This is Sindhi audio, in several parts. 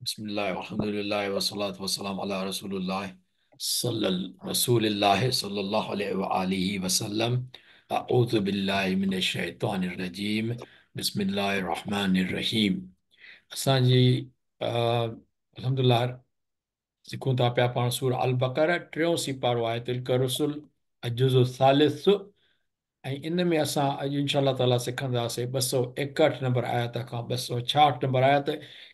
بسم الله والحمد لله والصلاة والسلام على رسول الله صلى رسول الله صلى الله عليه وآله وسلم. أعوذ بالله من الشيطان الرجيم. بسم الله الرحمن الرحيم. असांजी अल्हम्दुलिल्लाह सिखूं था पिया पाण सूर अल-बकरा, टियों सिपारो आहे तिल्क रसुल जुज़ सालिस, ऐं इन में असां अॼु इंशा ताला सिखंदासीं 261 नंबर आयत खां 266 नंबर आयत।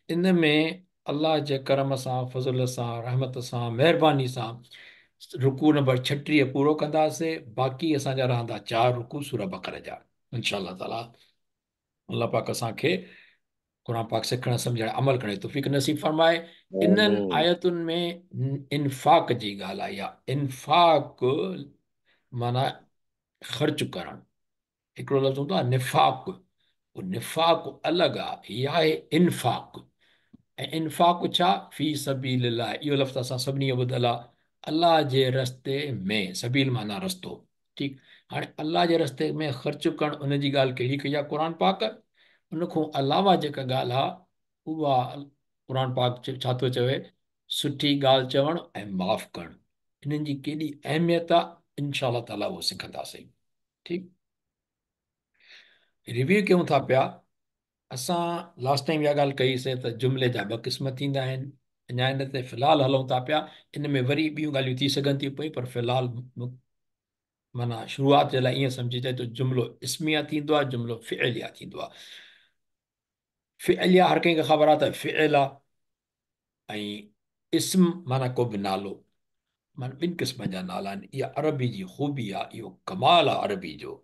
इन में अल्लाह जे करम सां, फज़ल सां, रहमत सां, महिरबानी सां रुकू नंबर 36 पूरो कंदासीं। बाक़ी असांजा रहंदा 4 रुकू सूरह बकरा जा इंशा ताला। अल्लाह पाक असांखे क़ुरान पाक सिखण, सम्झण, अमल करण जी तौफ़ीक़ नसीब फरमाए। इन्हनि आयतुनि में इन्फ़ाक़ जी ॻाल्हि आई आहे। इन्फ़ाक़ माना ख़र्चु करणु। हिकिड़ो लफ़्ज़ हूंदो आहे निफ़ाक़, उहो निफ़ाक़ अलॻि आहे, हीअ आहे इन्फ़ाक़। ऐं इन्फ़ाक़ छा? फ़ी सबीलिल्लाह। इहो लफ़्ज़ असां सभिनी जो ॿुधल आहे, अल्लाह जे रस्ते में। सबील माना रस्तो, ठीकु। हाणे अल्लाह जे रस्ते में ख़र्चु करणु, उनजी ॻाल्हि कहिड़ी कई आहे क़ुरान पाक? उनखां अलावा जेका ॻाल्हि आहे उहा क़ुरान पाक छा थो चवे? सुठी ॻाल्हि चवणु ऐं माफ़ करणु। इन्हनि जी केॾी अहमियत आहे, इंशा ताला उहो सिखंदासीं, ठीकु। रिव्यू कयूं था पिया। असां लास्ट टाइम इहा ॻाल्हि कईसीं त जुमिले जा ॿ क़िस्म थींदा आहिनि। अञा हिन ते फ़िलहाल हलूं था पिया, इन में वरी ॿियूं ॻाल्हियूं थी सघनि थियूं पई, पर फ़िलहाल माना शुरूआत जे लाइ ईअं सम्झिजे त जुमिलो इस्मिया थींदो आहे, जुमिलो फ़िइलिया थींदो आहे। फ़िइलिया हर कंहिंखे ख़बर आहे त फ़िइल आहे, ऐं इस्म माना को बि नालो, माना ॿिनि क़िस्मनि जा नाला आहिनि। इहा अरबी जी ख़ूबी आहे, इहो कमाल आहे अरबी जो।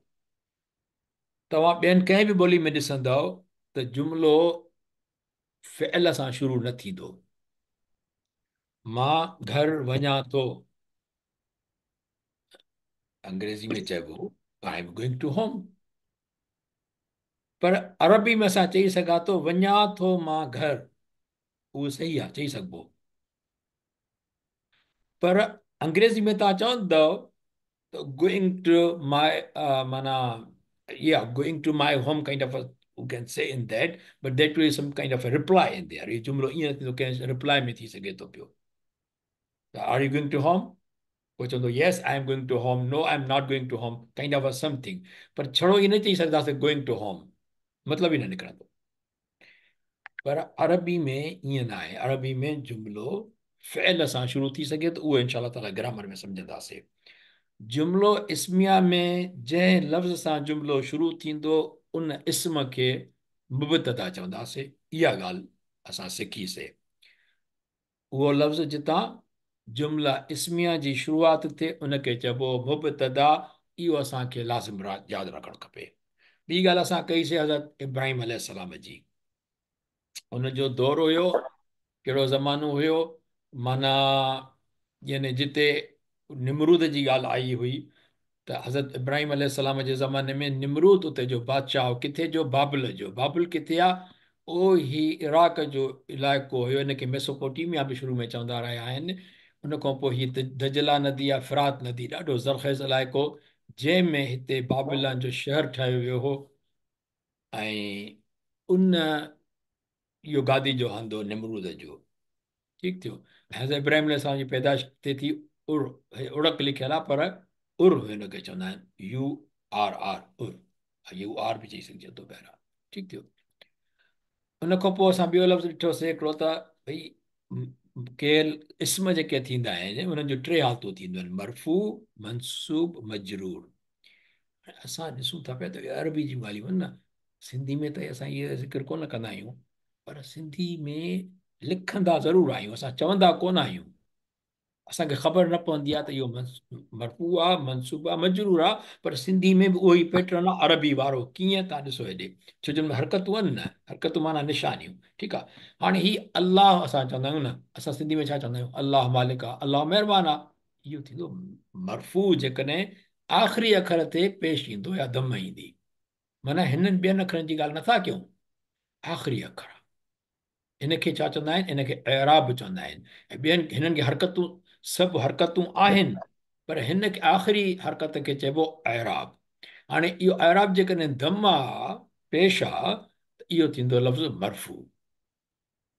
तव्हां ॿियनि कंहिं बि ॿोली में ॾिसंदव त जुमिलो फ़िइल सां शुरू न थींदो। मां घर वञा थो, अंग्रेज़ी में चइबो I am going to home, पर अरबी में असां चई सघां थो वञा थो मां घर, उहो सही आहे, चई सघिबो। पर अंग्रेज़ी में तव्हां चवंदव त गोइंग टू my, माना या going to my home kind of you can say in that, but that will some kind of a reply in there. इहो जुमिलो ईअं थींदो, कंहिं रिप्लाई में थी सघे थो पियो। Are you going to home? पोइ चवंदो yes I am going to home, no I am not going to home, kind of a something. पर छड़ो ईअं न चई सघंदासीं गोइंग टू होम, मतिलबु ई न निकिरंदो। पर अरबी में ईअं न आहे। अरबी में जुमिलो फ़िइल सां शुरू थी सघे थो, उहो इंशा ताला ग्रामर में सम्झंदासीं। जुमिलो इस्मिया में जंहिं लफ़्ज़ सां जुमिलो शुरू थींदो उन इस्म खे मुब्तदा चवंदासीं। इहा ॻाल्हि असां सिखीसीं। उहो लफ़्ज़ जितां जुमिला इस्मिया जी शुरूआत थिए उनखे चइबो मुब्तदा। इहो असांखे लाज़िम यादि रखणु खपे। ॿी ॻाल्हि असां कईसीं हज़रत इब्राहिम अलैहिस्सलाम जी। उनजो दौर हुयो, कहिड़ो ज़मानो हुयो, माना यानी जिते निमरूद जी ॻाल्हि आई हुई त हज़रत इब्राहिम अलैहिस्सलाम जे ज़माने में निमरूद उते जो बादशाह हो, किथे जो? बाबुल जो। बाबुल किथे आहे? उहो ही इराक़ जो इलाइक़ो हुयो, हिनखे मेसोपोटेमिया बि शुरू में चवंदा रहिया आहिनि। उन खां पोइ हीअ दजला नदी आहे, फ़िरात नदी, ॾाढो ज़रख़ेज़ इलाइक़ो, जंहिंमें हिते बाबिलान जो शहर ठाहियो वियो हो ऐं उन इहो गादी जो हंधु हो निमरूद जो, ठीकु थियो। हज़रत इब्राहिम अलैहिस्सलाम जी पैदाइश किथे थी? उर, उड़क लिखियलु आहे पर उर हिनखे चवंदा आहिनि, you are are, उर, you are बि चई सघिजे थो बहिरहाल, ठीकु थियो। उन खां पोइ असां ॿियो लफ़्ज़ ॾिठोसीं हिकिड़ो त भई केरु इस्म जेके थींदा आहिनि उन्हनि जूं टे हालतूं थींदियूं आहिनि, मरफ़ू, मनसूब, मजरूर। असां ॾिसूं था पिया त अरबी जूं ॻाल्हियूं आहिनि न, सिंधी में त असां इहो ज़िक्र कोन कंदा आहियूं, पर सिंधी में लिखंदा ज़रूरु आहियूं, असां चवंदा कोन आहियूं। असांखे ख़बर न पवंदी आहे त इहो मरफ़ू आहे, मनसूब आहे, मजरूर आहे, पर सिंधी में बि उहो ई पैटर्न आहे अरबी वारो। कीअं? तव्हां ॾिसो हेॾे, छो जो हरकतूं आहिनि न, हरकतूं माना निशानियूं, ठीकु आहे। हाणे हीअ अल्लाह असां चवंदा आहियूं न, असां सिंधी में छा चवंदा आहियूं? अल्लाह मालिक आहे, अल्लाह महिरबान आहे। इहो थींदो मरफ़ू जेकॾहिं आख़िरी अखर ते पेश ईंदो या दम ईंदी, माना हिननि ॿियनि अखरनि जी ॻाल्हि नथा कयूं, आख़िरी अखर आहे। हिनखे छा चवंदा आहिनि? हिनखे एराब चवंदा आहिनि। ऐं ॿियनि हिननि खे हरकतूं, सभु हरकतूं आहिनि, पर हिन आख़िरी हरकत खे चइबो एराब। हाणे इहो एराब जेकॾहिं दम आहे, पेश आहे, त इहो थींदो लफ़्ज़ मरफ़ू।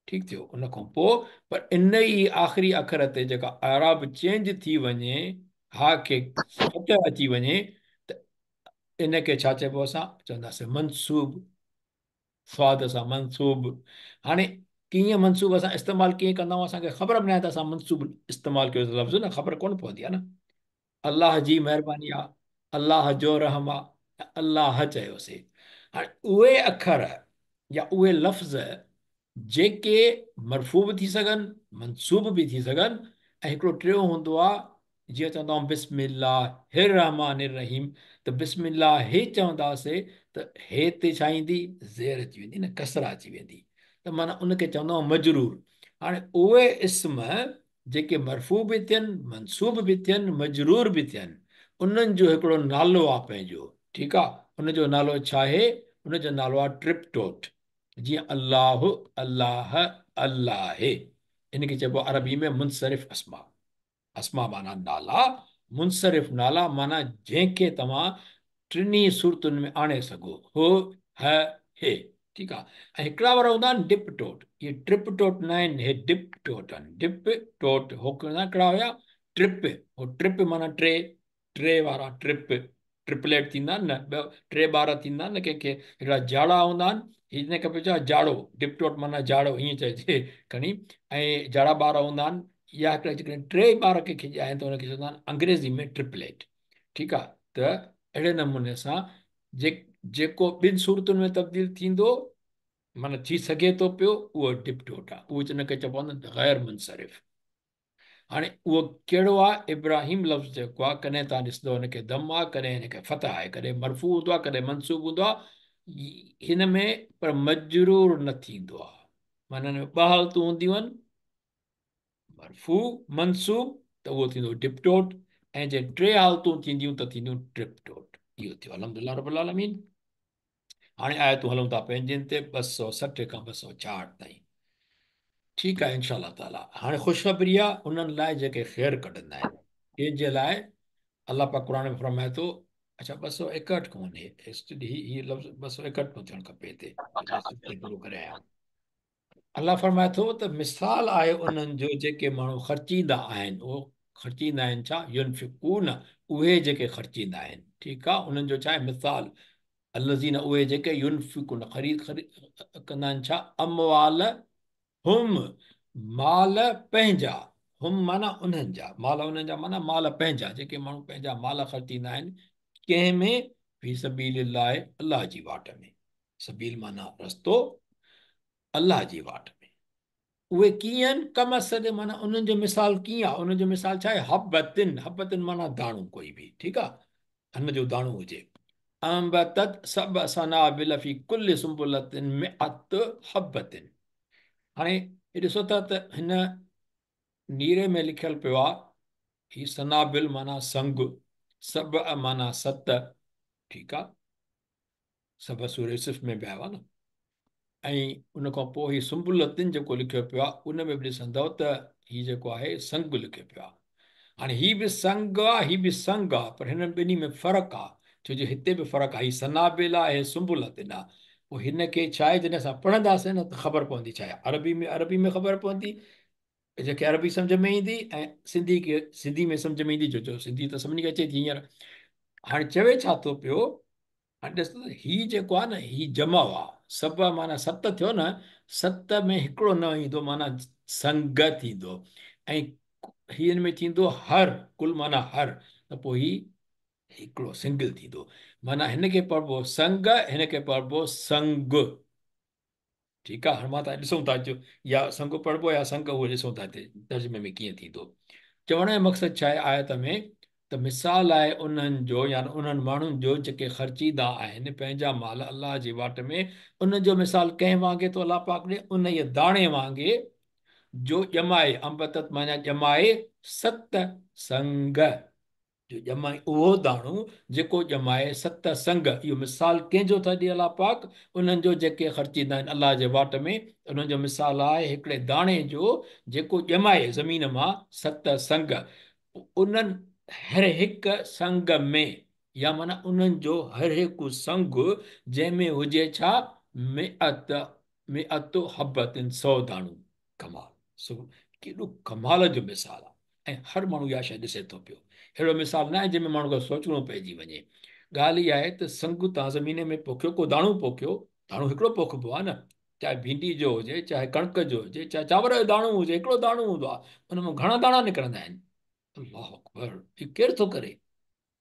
ٺيڪ ٿيو ان کان پوء پر ان ئي آخري اکر تي جيڪا اعراب چينج ٿي وڃي، ها کي فتح اچي وڃي ته ان کي ڇا چئبو؟ اسان چونداسين منصوب، صاد سان منصوب. هاڻي ڪيئن منصوب اسان استعمال ڪيئن ڪندا آهيون، اسان کي خبر به ناهي ته اسان منصوب استعمال ڪيو لفظ، نه خبر ڪونه پوندي آهي نه. الله جي مهرباني آ، الله جو رحم آ، الله چيوسي. هاڻي اهي اکر يا اهي لفظ جيڪي مرفوع به ٿي سگهن، منصوب به ٿي سگهن، ۽ هڪڙو ٽيون هوندو آ، جيئن چوندا آهيون بسم الله الرحمٰن الرحيم، ته بسم الله هي چونداسي ته هي تي ڇا ايندي؟ زير اچي ويندي نه، ڪسره اچي ويندي، ته معنيٰ ان کي چوندا آهيون مجرور. هاڻي اهي اسم جيڪي مرفوع به ٿين، منصوب به ٿين، مجرور به ٿين، انهن جو هڪڙو نالو آ پنهنجو، ٺيڪ آ، ان جو نالو ڇا آهي؟ ان جو نالو آ ٽرپٽوٽ، جيئن الله، الله، الله، ان کي چئبو آ عربي ۾ منصرف اسماء. اسماء معنيٰ نالا، منصرف نالا معنيٰ جنهن کي توهان ٽنهي صورتن ۾ آڻي سگهو، هو، هه، هي، ٺيڪ آ. ۽ هڪڙا وارا هوندا آهن ڊپ ٽوٽ، اهي ٽرپ ٽوٽ نه آهن، هي ڊپ ٽوٽ آهن، ڊپ ٽوٽ، هو ڪهڙا هيا؟ ٽرپ، هو ٽرپ معنيٰ ٽي، ٽي وارا ٽرپ، ٽرپليٽ ٿيندا آهن نه، ٻه ٽي ٻار ٿيندا آهن نه ڪنهن کي، هڪڙا جاڙا هوندا آهن، هن کي به چئبو آهي جاڙو، ڊپ ٽوٽ معنيٰ جاڙو ائين چئجي کڻي، ۽ جاڙا ٻار هوندا آهن، يا هڪڙا جيڪڏهن ٽي ٻار ڪنهن کي ڄائن ته ان کي چوندا آهن انگريزي ۾ ٽرپليٽ، ٺيڪ آهي. ته اهڙي نموني سان جيڪو ٻن صورتن ۾ تبديل ٿيندو معنيٰ ٿي سگهي ٿو پيو، اهو ڊپ ٽوٽ آهي، اهو ان کي چئبو آهي غير منصرف. هاڻي اهو ڪهڙو آهي؟ ابراهيم لفظ جيڪو آهي، ڪڏهن توهان ڏسندؤ هن کي ضم آهي، ڪڏهن هن کي فتح آهي، ڪڏهن مرفوع هوندو آهي، ڪڏهن منصوب هوندو آهي، هن ۾ پر مجرور نه ٿيندو آهي، معنيٰ هن ۾ ٻه حالتون هونديون آهن، مرفوع منصوب ته اهو ٿيندو ڊپٽوٽ، ۽ جي ٽي حالتون ٿينديون ته ٿينديون ٽرپٽوٽ. اهو ٿيو الحمدلله رب العالمين. هاڻي آيتون هلون ٿا پنهنجين تي 260 کان 266 تائين. ٺيڪ آهي انشاء الله تعالي. هاڻي خوشخبري آهي انهن لاء جيڪي خير ڪڍندا آهن. ڪنهن جي لاء؟ الله پاڪ قرآن ۾ فرمائي ٿو، اڇا 261 کان هي هي لفظ 261 کان ٿيڻ کپي هتي، 260 پورو ڪري آيا آهيون. الله فرمائي ٿو ته مثال آهي انهن جو جيڪي ماڻهو خرچيندا آهن، اهو خرچيندا آهن ڇا؟ ينفقون، اهي جيڪي خرچيندا آهن، ٺيڪ آهي، انهن جو ڇا آهي مثال، الذين اهي جيڪي ينفقون خريد ڪندا آهن ڇا؟ اموالهم مال پنهنجا، هم معنيٰ انهن جا، مال انهن جا معنيٰ مال پنهنجا، جيڪي ماڻهو پنهنجا مال خرچيندا آهن ڪنهن ۾؟ في سبيل الله، الله جي واٽ ۾، سبيل معنيٰ رستو، الله جي واٽ ۾. اهي ڪيئن آهن؟ ڪمثل معنيٰ انهن جو مثال ڪيئن آهي؟ انهن جو مثال ڇا آهي؟ حبة، حبة معنيٰ داڻو ڪوئي به، ٺيڪ آهي، ان جو داڻو هجي. انبتت سبع سنابل في ڪل سنبلة مئة حبة. هاڻي هي ڏسو ٿا ته هن نيري ۾ لکيل پيو آهي، هي سنابل معنيٰ سنگ، سبع معنيٰ ست، ٺيڪ آهي. سبع سورة يوسف ۾ به آيو آهي نه، ۽ ان کان پوء هي سنبلتن جيڪو لکيو پيو آهي ان ۾ به ڏسندؤ ته هي جيڪو آهي سنگ لکيو پيو آهي. هاڻي هي به سنگ آهي هي به سنگ آهي پر هنن ٻنهي ۾ فرق آهي، ڇو جو هتي به فرق آهي، هي سنابل آهي هي سنبلتن آهي. پوء هن کي ڇا آهي جڏهن اسان پڙهنداسين نه ته خبر پوندي ڇا آهي، عربي ۾ عربي ۾ خبر پوندي، جنهن کي عربي سمجهه ۾ ايندي ۽ سنڌي کي سنڌي ۾ سمجهه ۾ ايندي، ڇو جو سنڌي ته سڀني کي اچي ٿي هينئر. هاڻي چوي ڇا ٿو پيو، هاڻي ڏس ته هي جيڪو آهي نه هي جمع آ، سبع معنيٰ ست ٿيو نه، ست ۾ هڪڙو نه ايندو معنيٰ سنگ ٿيندو، ۽ هي ان ۾ ٿيندو هر، ڪل معنيٰ هر، ته پوء هي هڪڙو سنگل ٿيندو، معنيٰ هن کي پڙهبو سنگ، هن کي پڙهبو سنگ. ٺيڪ آ، هاڻي مان ته ڏسون ٿا جو يا سنگ پڙهبو يا سنگ، اهو ڏسون ٿا هتي ترجمي ۾ ڪيئن ٿيندو. چوڻ جو مقصد ڇا آهي آيت ۾ ته مثال آهي انهن جو يعني انهن ماڻهن جو جيڪي خرچيندا آهن پنهنجا مال الله جي واٽ ۾، انهن جو مثال ڪنهن وانگي ٿو الله پاڪ ڏي؟ انهيء داڻي وانگي جو ڄمائي، انبتت معنيٰ ڄمائي، ست سنگ. جو ڄمائي اهو داڻو جيڪو ڄمائي ست سنگ، اهو مثال ڪنهن جو ٿا ڏئي الله پاڪ؟ انهن جو جيڪي خرچيندا آهن الله جي واٽ ۾، انهن جو مثال آهي هڪڙي داڻي جو جيڪو ڄمائي زمين مان ست سنگ، انهن هر هڪ سنگ ۾ يا معنيٰ انهن جو هر هڪ سنگ جنهن ۾ هجي ڇا؟ مئة مئة حبة سؤ داڻو. ڪمال، سو ڪيڏو ڪمال جو مثال آهي ۽ هر ماڻهو اها شيء ڏسي ٿو پيو. اهڙو مثال نه آهي جنهن ۾ ماڻهو کي سوچڻو پئجي وڃي. ڳالهه اها آهي ته سنگ تان زمين ۾ پوکيو، ڪو داڻو پوکيو، داڻو هڪڙو پوکبو آهي نه، چاهي ڀينڊي جو هجي، چاهي ڪڻڪ جو هجي، چاهي چانور جو داڻو هجي، هڪڙو داڻو هوندو آهي، ان مان گهڻا داڻا نڪرندا آهن. الله اڪبر، هي ڪير ٿو ڪري؟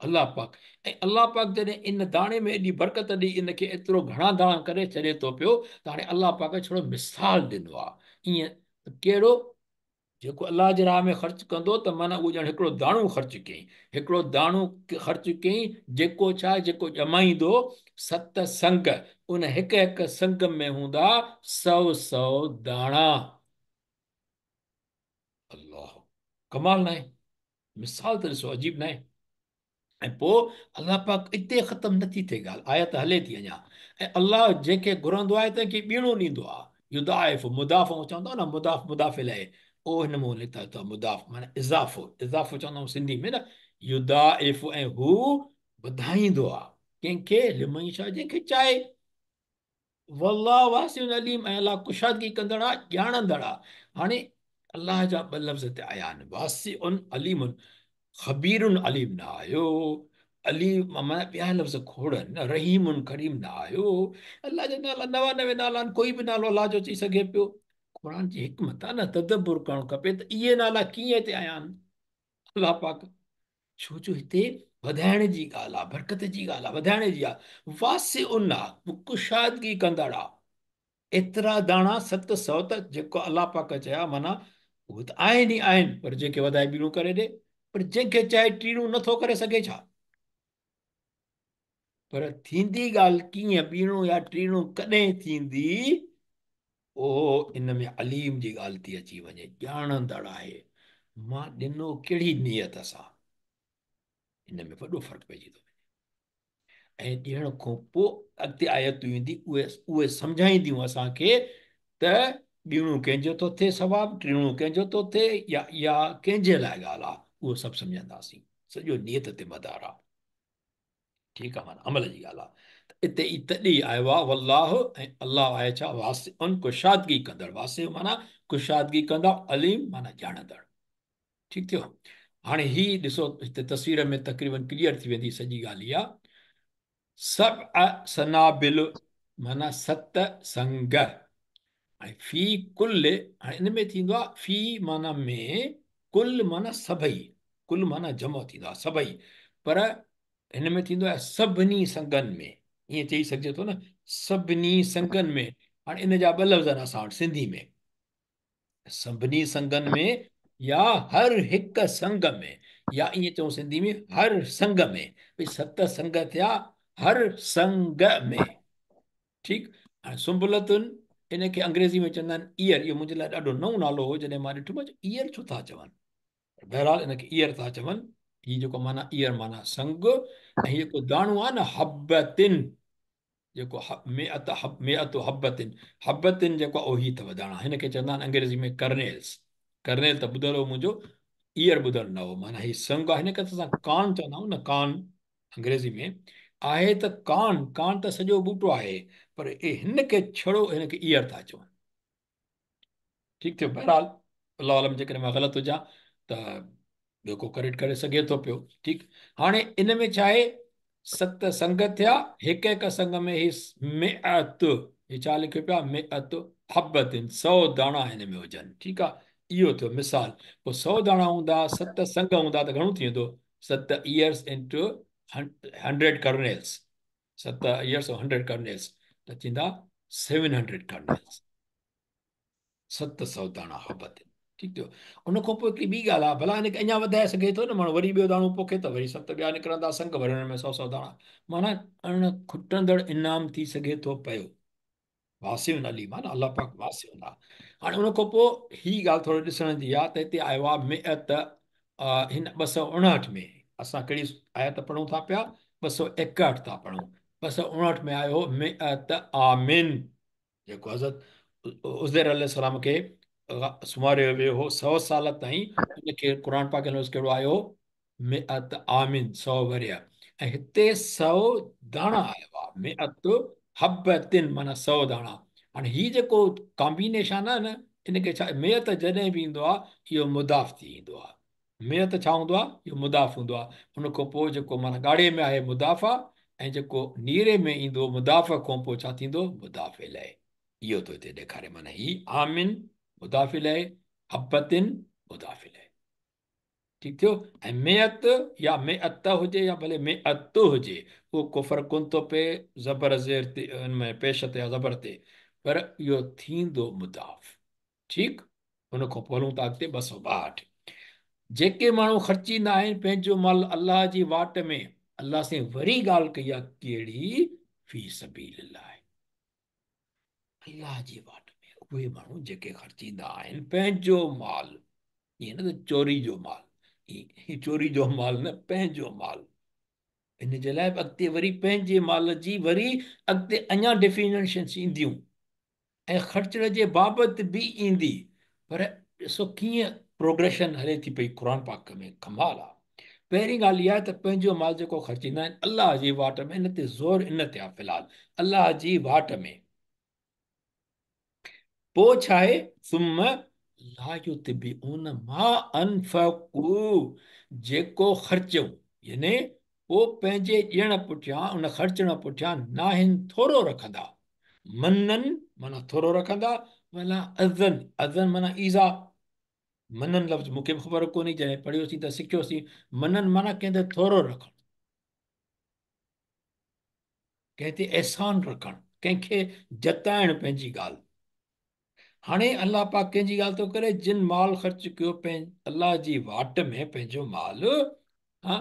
الله پاڪ. ۽ الله پاڪ جڏهن ان داڻي ۾ ايڏي برڪت ڏئي ان کي ايترو گهڻا داڻا ڪري ڇڏي ٿو پيو ته هاڻي الله پاڪ ڇڙو مثال ڏنو آهي ائين ته ڪهڙو جيڪو الله جي راهه ۾ خرچ ڪندو ته معنيٰ اهو ڄڻ هڪڙو داڻو خرچ ڪيائين، هڪڙو داڻو خرچ ڪيائين جيڪو ڇا جيڪو ڄمائيندو ست سنگ، ان هڪ هڪ سنگ ۾ هوندا سؤ سؤ داڻا. الله ڪمال ناهي؟ مثال ته ڏسو عجيب ناهي؟ ۽ پوء الله پاڪ اتي ختم نٿي ٿئي ڳالهه، آيت هلي ٿي اڃا. ۽ الله جنهن کي گهرندو آهي تنهن کي ٻيڻو ڏيندو آهي. يضاعف، مضاف آئون چوندو آهيان نه مضاف مضاف اليه، او هن مون لکتا ته مضاف معنيٰ اضافو، اضافو چوندا آهيون سنڌي ۾ نه، يضاعف ۽ هو وڌائيندو آهي ڪنهن کي، لمن يشاء جنهن کي چاهي. والله واسع عليم ۽ الله ڪشادگي ڪندڙ آ ڄاڻندڙ آ. هاڻي الله جا ٻه لفظ هتي آيا آهن واسع عليم، خبير عليم نه آيو، عليم معنيٰ ٻيا لفظ کوڙ آهن نه، رحيم ڪريم نه آيو. الله جا نالا 99 نالا آهن، ڪوئي به نالو الله جو چئي سگهي پيو. قرآن جي حڪمت آ نه، تدبر ڪرڻ کپي ته اهي نالا ڪيئن هتي آيا آهن. الله پاڪ ڇو جو هتي وڌائڻ جي ڳالهه آ، برڪت جي ڳالهه آ، وڌائڻ جي آ، واسع آ، ڪشادگي ڪندڙ آ. ايترا داڻا 700 ته جيڪو الله پاڪ چيا معنيٰ اهي ته آهن ئي آهن، پر جنهن کي وڌائي ٻيڻو ڪري ڏي، پر جنهن کي چاهي ٽيڻو نٿو ڪري سگهي ڇا؟ پر ٿيندي ڳالهه ڪيئن، ٻيڻو يا ٽيڻو ڪڏهن ٿيندي؟ اهو ان ۾ عليم جي ڳالهه ٿي اچي وڃي، ڄاڻندڙ آهي، مان ڏنو ڪهڙي نيت سان، ان ۾ وڏو فرق پئجي ٿو وڃي. ۽ ڏيڻ کان پوء اڳتي آيتون ايندي اهي سمجهائينديون اسان کي ته ٻيڻو ڪنهن جو ٿو ٿئي ثواب، ٽيڻو ڪنهن جو ٿو ٿئي يا اها ڪنهن جي لاء ڳالهه آهي، اهو سڀ سمجهنداسين. سڄو نيت تي مدار آهي. ٺيڪ آ معنيٰ عمل جي ڳالهه آ ته اتي ئي تڏهن آيو آ والله ۽ الله آهي ڇا واسع ڪشادگي ڪندڙ، واسع معنيٰ ڪشادگي ڪندڙ، عليم معنيٰ ڄاڻندڙ. ٺيڪ ٿيو. هاڻي هي ڏسو هتي تصوير ۾ تقريبن ڪليئر ٿي ويندي سڄي ڳالهه اها. سبع سنابل معنيٰ ست سنگ ۽ في ڪل هاڻي ان ۾ ٿيندو آ في معنيٰ ۾ ڪل معنيٰ سڀئي، ڪل معنيٰ جمع ٿيندو آ سڀئي، پر هن ۾ ٿيندو آهي سڀني سنگن ۾، ائين چئي سگهجي ٿو نه سڀني سنگن ۾. هاڻي ان جا ٻه لفظ آهن اسان وٽ سنڌي ۾، سڀني سنگن ۾ يا هر هڪ سنگ ۾، يا ائين چئون سنڌي ۾ هر سنگ ۾، ڀئي ست سنگ ٿيا هر سنگ ۾. ٺيڪ. هاڻي سنبلتن ان کي انگريزي ۾ چوندا آهن ايئر، اهو منهنجي لاء ڏاڍو نئون نالو هو جڏهن مان ڏٺو مان چيو ايئر ڇو ٿا چون، بهرحال ان کي ايئر ٿا چون. هي جيڪو معنيٰ ايئر معنيٰ سنگ، ۽ هي جيڪو داڻو آهي نه حبتن، جيڪو مئت حب، مئت حبتن، حبتن جيڪو آهي اهو هي اٿو داڻا، هن کي چوندا آهن انگريزي ۾ ڪرنيلز. ڪرنيل ته ٻڌل هو منهنجو، ايئر ٻڌل نه هو. معنيٰ هي سنگ آهي، هن کي ته اسان ڪارن چوندا آهيون نه، ڪارن انگريزي ۾ آهي ته ڪارن، ڪارن ته سڄو ٻوٽو آهي، پر هن کي ڇڙو هن کي ايئر ٿا چون. ٺيڪ ٿيو. بهرحال الله عالم جيڪڏهن مان غلط هجان ته ٻيو ڪو ڪريڪٽ ڪري سگهي ٿو پيو. ٺيڪ. هاڻي ان ۾ ڇا آهي، ست سنگ ٿيا، هڪ هڪ سنگ ۾ هي مئت، هي ڇا لکيو پيو آهي مئت حبتن، 100 داڻا هن ۾ هجن. ٺيڪ آهي، اهو ٿيو مثال. پوء 100 داڻا هوندا، ست سنگ هوندا ته گهڻو ٿي ويندو، ست ايئرس انٽو 100 ڪرنيلس، ست ايئرس 100 ڪرنيلس ته ٿيندا 700 ڪرنيلس، 700 داڻا حبت. ٺيڪ ٿيو. ان کان پوء هڪڙي ٻي ڳالهه آهي، ڀلا هن کي اڃا وڌائي سگهي ٿو نه ماڻهو، وري ٻيو داڻو پوکي ته وري ست ٻيا نڪرندا سنگ، وري انهن ۾ سؤ سؤ داڻا، معنيٰ اڻ کٽندڙ انعام ٿي سگهي ٿو پيو. واسع عليم آهي نه الله پاڪ، واسع آهي. هاڻي ان کان پوء هي ڳالهه ٿورو ڏسڻ جي آهي ته هتي آيو آهي مئت، هن 259 ۾ اسان ڪهڙي آيت پڙهون ٿا پيا، 261 ٿا پڙهون. 259 ۾ آيو هو مئت عامن، جيڪو حضرت عزير عليه السلام کي سمهاريو ويو هو 100 سال تائين، ان کي قرآن پاڪ ۾ لفظ ڪهڙو آيو هو، مئت عامن، 100 ورهيه. ۽ هتي 100 داڻا آيو آهي، مئت حبتن معنيٰ 100 داڻا. هاڻي هي جيڪو ڪامبينيشن آهي نه، ان کي ڇا مئت جڏهن به ايندو آهي اهو مضاف ٿي ايندو آهي. مئت ڇا هوندو آهي؟ اهو مضاف هوندو آهي. ان کان پوء جيڪو معنيٰ ڳاڙهي ۾ آهي مضاف آهي ۽ جيڪو نيري ۾ ايندو مضاف کان پوء ڇا ٿيندو؟ مضاف اليه. اهو ٿو هتي ڏيکاري معنيٰ هي عامن مضاف اليه، حبتن مضاف اليه. ٺيڪ ٿيو؟ ۽ مئت يا مئت هجي يا ڀلي مئت هجي اهو ڪو فرق ڪونه ٿو پئي زبر زير تي ان ۾ پيش تي يا زبر تي، پر اهو ٿيندو مضاف. ٺيڪ؟ ان کان پوء هلون ٿا اڳتي 262. جيڪي ماڻهو خرچيندا آهن پنهنجو مال الله جي واٽ ۾، الله سائين وري ڳالهه ڪئي آهي ڪهڙي؟ في سبيل الله، الله جي واٽ ۾ اهي ماڻهو جيڪي خرچيندا آهن پنهنجو مال، ائين نه ته چوري جو مال، چوري جو مال نه، پنهنجو مال. ان جي لاء به اڳتي وري پنهنجي مال جي وري اڳتي اڃا ڊيفينيشنس اينديون ۽ خرچڻ جي بابت به ايندي، پر ڏسو ڪيئن پروگريشن هلي ٿي پئي قرآن پاڪ ۾ ڪمال آ. پهرين ڳالهه اها آهي ته پنهنجو مال جيڪو خرچيندا آهن الله جي واٽ ۾، ان تي زور ان تي آ في الحال الله جي واٽ ۾. پوء ڇا آهي؟ ثم لا يتبعون ما انفقوا جيڪو خرچيون، يعني پوء پنهنجي ڏيڻ پٺيان، ان خرچڻ پٺيان ناهن ٿورو رکندا. منن معنيٰ ٿورو رکندا، ولا اذًا، اذًا معنيٰ ايذاء. منن لفظ مون کي به خبر ڪونهي، جڏهن پڙهيوسين ته سکيوسين. منن معنيٰ ڪنهن تي ٿورو رکڻ، ڪنهن تي احسان رکڻ، ڪنهن کي جتائڻ پنهنجي ڳالهه. هاڻي الله پاڪ ڪنهن جي ڳالهه ٿو ڪري؟ جن مال خرچ ڪيو الله جي واٽ ۾ پنهنجو مال، ها،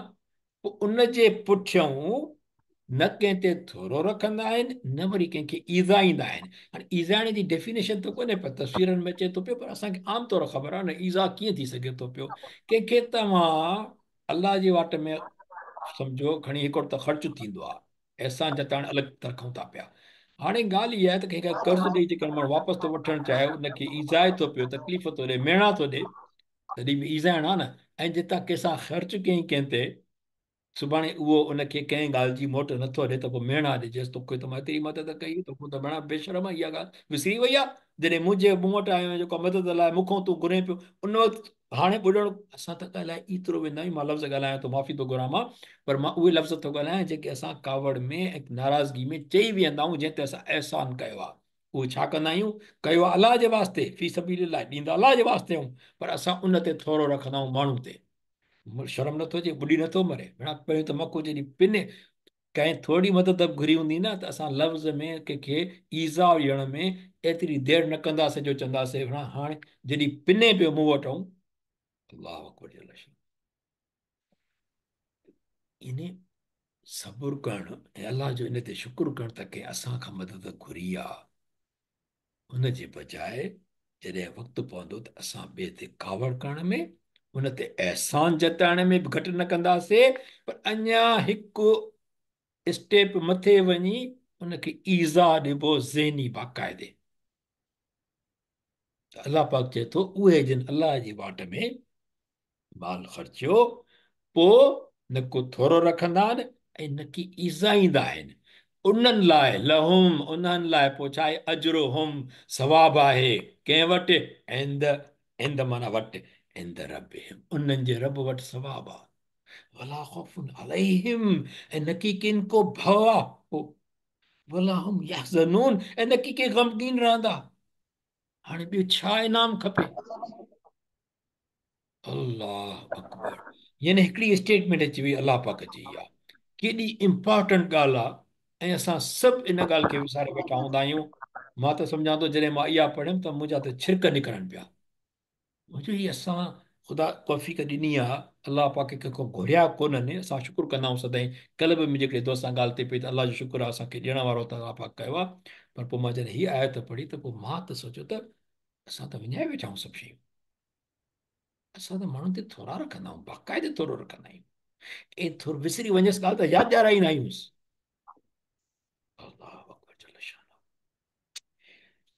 پوء ان جي پٺيون نه ڪنهن تي ٿورو رکندا آهن نه وري ڪنهن کي ايذائيندا آهن. هاڻي ايذائڻ جي ڊيفينيشن ته ڪونهي پر تصويرن ۾ اچي ٿو پيو، پر اسان کي عام طور خبر آهي نه ايذاء ڪيئن ٿي سگهي ٿو پيو. ڪنهن کي توهان الله جي واٽ ۾ سمجهو کڻي هڪڙو ته خرچ ٿيندو آهي، احسان جتائڻ الڳ رکون ٿا پيا. هاڻي ڳالهه اها آهي ته ڪنهن کان قرض ڏئي جيڪڏهن ماڻهو واپس ٿو وٺڻ چاهي ان کي ايذائي ٿو پيو، تڪليف ٿو ڏئي، ميڻا ٿو ڏئي، تڏهن به ايذائڻ آهي نه. ۽ جتان ڪنهن سان خرچ ڪيائين ڪنهن تي، سڀاڻي اهو ان کي ڪنهن ڳالهه جي موٽ نٿو ڏئي ته پوء ميڻا ڏجيس، توکي ته مان ايتري مدد ڪئي، توکان ته ميڻا بيشرم آهين، اها ڳالهه وسري وئي آهي، جڏهن منهنجي مون وٽ آيو آهين جيڪو مدد لاء مون کان تون گهرين پيو، ان وقت هاڻي ٻڏڻ اسان ته ڳالهائي ايترو ويندا آهيون، مان لفظ ڳالهايان ٿو معافي ٿو گهران مان، پر مان اهي لفظ ٿو ڳالهايان جيڪي اسان ڪاوڙ ۾ ۽ ناراضگي ۾ چئي ويهندا آهيون، جنهن تي اسان احسان ڪيو آهي، اهو ڇا ڪندا آهيون، ڪيو آهي الله جي واسطي، في سبيل الله، ڏيندا الله جي واسطي آهيون، پر اسان ان تي ٿورو رکندا آهيون ماڻهو تي. شرم نٿو اچي، ٻڏي نٿو مري. ڀيڻا پهريون ته مڪو جيڏي پني ڪنهن ٿوري مدد به گهري هوندي نه ته اسان لفظ ۾ ڪنهن کي ايذاء ڏيڻ ۾ ايتري دير نه ڪنداسين جو چونداسين ڀيڻا هاڻي جيڏي پني پيو مون وٽ آئون. الله اڪبر جل شانه. يعني صبر ڪرڻ ۽ الله جو ان تي شڪر ڪرڻ ته ڪنهن اسان کان مدد گهري آ، ان جي بجاء جڏهن وقت پوندو ته اسان ٻئي تي ڪاوڙ ڪرڻ ۾، ان تي احسان جتائڻ ۾ به گهٽ نه ڪنداسين، پر اڃا هڪ اسٽيپ مٿي وڃي ان کي ايذاء ڏبو ذهني باقاعدي. ته الله پاڪ چئي ٿو اهي جن الله جي واٽ ۾ مال خرچيو پوء نه ڪو ٿورو رکندا آهن ۽ نه ڪي ايذائيندا آهن، انهن لاء، لهم، انهن لاء پوء ڇا آهي، اجرهم، ثواب آهي، ڪنهن وٽ، عند، عند معنيٰ وٽ، عند ربهم، انهن جي رب وٽ ثواب آهي، ولا خوف عليهم، ۽ نه ڪي ڪن ڪو ڀؤ آهي، ولا هم يحزنون، ۽ نه ڪي ڪي غمگين رهندا. هاڻي ٻيو ڇا انعام کپي؟ الله اڪبر، يعني هڪڙي اسٽيٽمينٽ اچي وئي الله پاڪ جي، اها ڪيڏي امپارٽنٽ ڳالهه آهي ۽ اسان سڀ ان ڳالهه کي وساري ويٺا هوندا آهيون. مان ته سمجهان ٿو جڏهن مان اها پڙهيم ته منهنجا ته ڇرڪ نڪرن پيا. منهنجو هي اسان خدا توفيق ڏني آ، الله پاڪ ڪنهن کان گهريا ڪونهن، اسان شڪر ڪندا آهيون سدائين. ڪلهه به منهنجي هڪڙي دوست سان ڳالهه ٿي پئي ته الله جو شڪر آ اسان کي ڏيڻ وارو ته الله پاڪ ڪيو آ، پر پوء مان جڏهن هي آيت پڙهي ته پوء مان ته سوچيو ته اسان ته وڃائي ويٺا آهيون سڀ شيون. اسان ته ماڻهن تي ٿورا رکندا آهيون، باقاعدي ٿورو رکندا آهيون. ۽ ٿورو وسري وڃيس ڳالهه ته ياد ڏيارائيندا آهيونس. الله اڪبر جل شانه.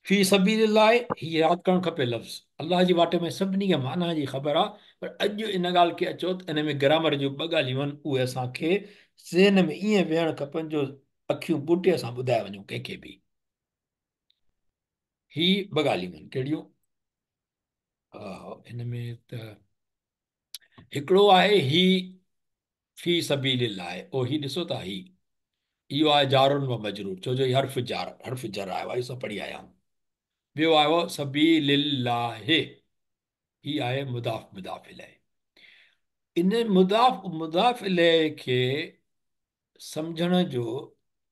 في سبيل الله، هي ياد ڪرڻ کپي لفظ. الله جي واٽ ۾ سڀني کي معنيٰ جي خبر آ، پر اڄ ان ڳالهه کي اچو ته ان ۾ گرامر جون ٻه ڳالهيون آهن، اهي اسان کي ذهن ۾ ائين ويهڻ کپن جو اکيون ٻوٽي اسان ٻڌائي وڃون ڪنهن کي به. هي ٻه ڳالهيون آهن، ڪهڙيون؟ هن ۾ ته هڪڙو آهي هي في سبيل الله، او هي ڏسو ٿا، هي اهو آهي جار و مجرور، ڇو جو هي حرف جار، حرف جر آيو آهي، اسان پڙهي آيا آهيون. ٻيو آيو سبيل الله، هي آهي مضاف مضاف اليه. ان مضاف مضاف اليه کي سمجهڻ جو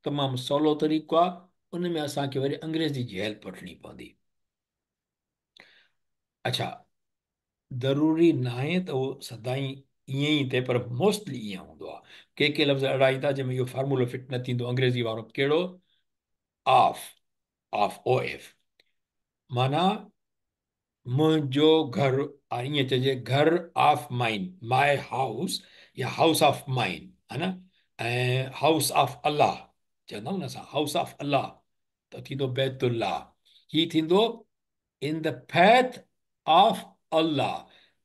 تمام سولو طريقو آهي، ان ۾ اسان کي وري انگريزي جي هيلپ وٺڻي پوندي. اڇا، ضروري ناهي ته اهو سدائين ائين ئي ٿئي، پر موسٽلي ائين هوندو آهي. ڪي ڪي لفظ اهڙا ايندا جنهن ۾ اهو فارمولو فٽ نه ٿيندو. انگريزي وارو ڪهڙو؟ آف، آف، او ايف، معنيٰ منهنجو گهر، ائين چئجي گهر آف مائن، my house يا هائوس آف مائن، ها نه؟ ۽ هائوس آف الله چوندا آهيون نه اسان، هائوس آف الله ته ٿيندو بيت الله. هي ٿيندو ان the path of الله.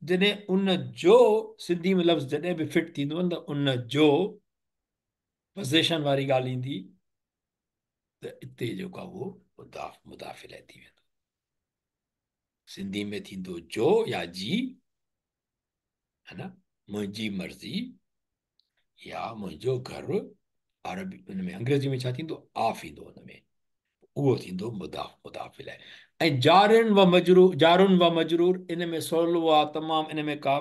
جڏهن ان جو سنڌي ۾ لفظ جڏهن به فٽ ٿيندو ته ان جو پوزيشن واري ڳالهه ايندي ته اتي جيڪو آهي اهو مضاف مضاف اليه ٿي ويندو. سنڌي ۾ ٿيندو جو يا جي، ها نه، منهنجي مرضي يا منهنجو گهر. عربي ان ۾ انگريزي ۾ ڇا ٿيندو؟ آف ايندو ان ۾، اهو ٿيندو مضاف مضاف اليه. ۽ جارن و مجرور، جارن و مجرور ان ۾ سولو آ تمام، ان ۾ ڪا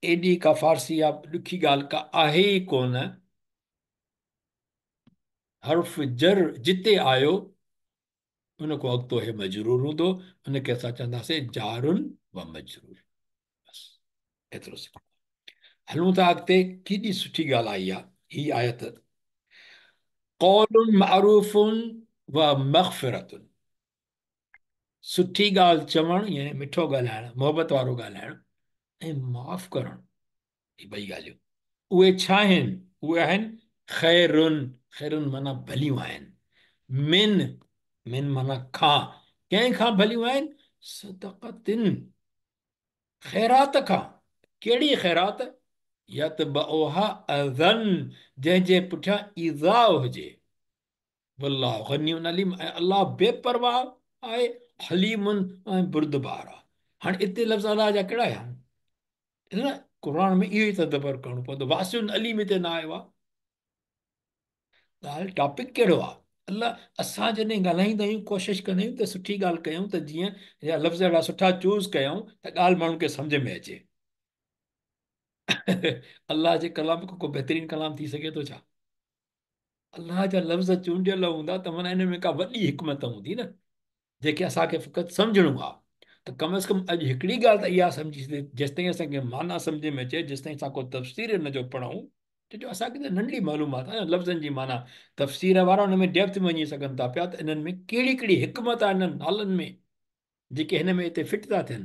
ايڏي ڪا فارسي يا ڏکي ڳالهه ڪا آهي ئي ڪونه. حرف جر جتي آيو ان کان اڳتو هي مجرور هوندو، ان کي اسان چونداسين جار و مجرور. بس ايترو سکڻو. هلون ٿا اڳتي. ڪيڏي سٺي ڳالهه آئي آ هي آيت، قول معروف و مغفرت، سٺي ڳالهه چوڻ يعني مٺو ڳالهائڻ، محبت وارو ڳالهائڻ ۽ معاف ڪرڻ، هي ٻئي ڳالهيون اهي ڇا آهن؟ اهي آهن خيرن، خيرن معنيٰ ڀليون آهن، من، من معنيٰ کان، ڪنهن کان ڀليون آهن؟ صدقتن، خيرات کان، ڪهڙي خيرات؟ يتبعها اذًا، جنهن جي پٺيان ايذاء هجي. والله غني حليم، ۽ الله بي پرواهه آهي، حليم ۽ بردبار آهي. هاڻي اتي لفظ الله جا ڪهڙا آيا آهن؟ نه قرآن ۾ اهو ئي تدبر ڪرڻو پوندو. واسع عليم هتي نه آيو آهي. ڳالهه ٽاپڪ ڪهڙو آهي؟ الله اسان جڏهن ڳالهائيندا آهيون ڪوشش ڪندا آهيون ته سٺي ڳالهه ڪيون ته جيئن يا لفظ اهڙا سٺا چوز ڪيون ته ڳالهه ماڻهن کي سمجهه ۾ اچي. الله جي ڪلام کان ڪو بهترين ڪلام ٿي سگهي ٿو ڇا؟ الله جا لفظ چونڊيل هوندا ته معنيٰ ان ۾ ڪا وڏي حڪمت هوندي نه، جيڪي اسان کي فقط سمجهڻو آهي. ته ڪم از ڪم اڄ هڪڙي ڳالهه ته اها سمجهي سگهي، جيستائين اسان کي معنيٰ سمجهه ۾ اچي، جيستائين اسان ڪو تفسير ان جو پڙهون، ڇو جو اسان کي ته ننڍڙي معلومات آهي لفظن جي معنيٰ، تفسير وارا ان ۾ ڊيپٿ ۾ وڃي سگهن ٿا پيا ته انهن ۾ ڪهڙي ڪهڙي حڪمت آهي انهن نالن ۾ جيڪي هن ۾ هتي فٽ ٿا ٿين.